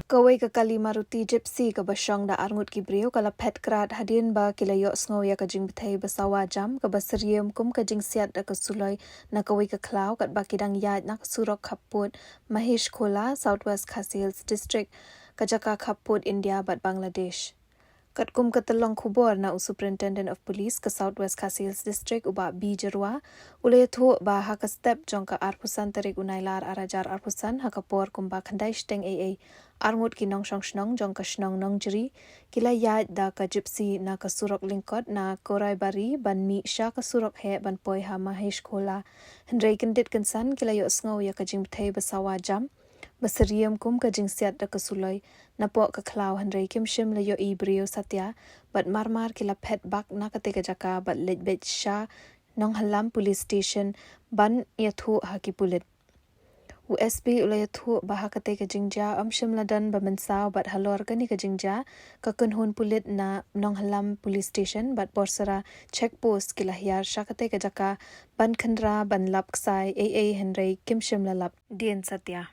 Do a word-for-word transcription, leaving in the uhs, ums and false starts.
Kawei ka kali Maruti Gypsy kaba shong da arngut ki briew ka la phet krat hadien ba ki la ïohsngew ïa ka jingbthei ba sawa jam kaba syriem kum ka jingsiat da ka suloi na kawei ka khlaw katba ki dang ïaid na ka surok khappud Mahesh Khola, South West Khasi Hills District, ka jaka khappud India bad Bangladesh. Katkum ka tyllong khubor na u Superintendent of Police ka South West Khasi Hills District, u Bah B Jyrwa, u la ïathuh ba ha ka step jong ka arphew san tarik u Nailar ar hajar arphew san, ha ka por kumba khyndai shiteng eiei, arngut ki nongshong shnong jong ka shnong Nongjri ki la ïaid da ka Gypsy na ka surok lyngkot na Koraibari ban mih sha ka surok heh ban poi ha Mahesh Khola. Hynrei kyndit kynsan ki la ïohsngew ïa ka jingbthei ba sawa jam ba syriem kum ka jingsiat da ka suloi napoh ka khlaw, hynrei kim shym la ïohi briew satia bad marmar ki la phet bak na katei ka jaka bad leit beit sha Nonghallam Police Station ban ïathuh ha ki pulit. U S P u la ïathuh ba ha katei ka jingjia ym shym la don ba mynsaw bad halor kane ka jingjia ka kynhun pulit na Nonghallam Police Station bad Porsara Check Post ki la hiar sha katei ka jaka ban khynra ban lap ksai eiei, hynrei kim shym la lap dien satia.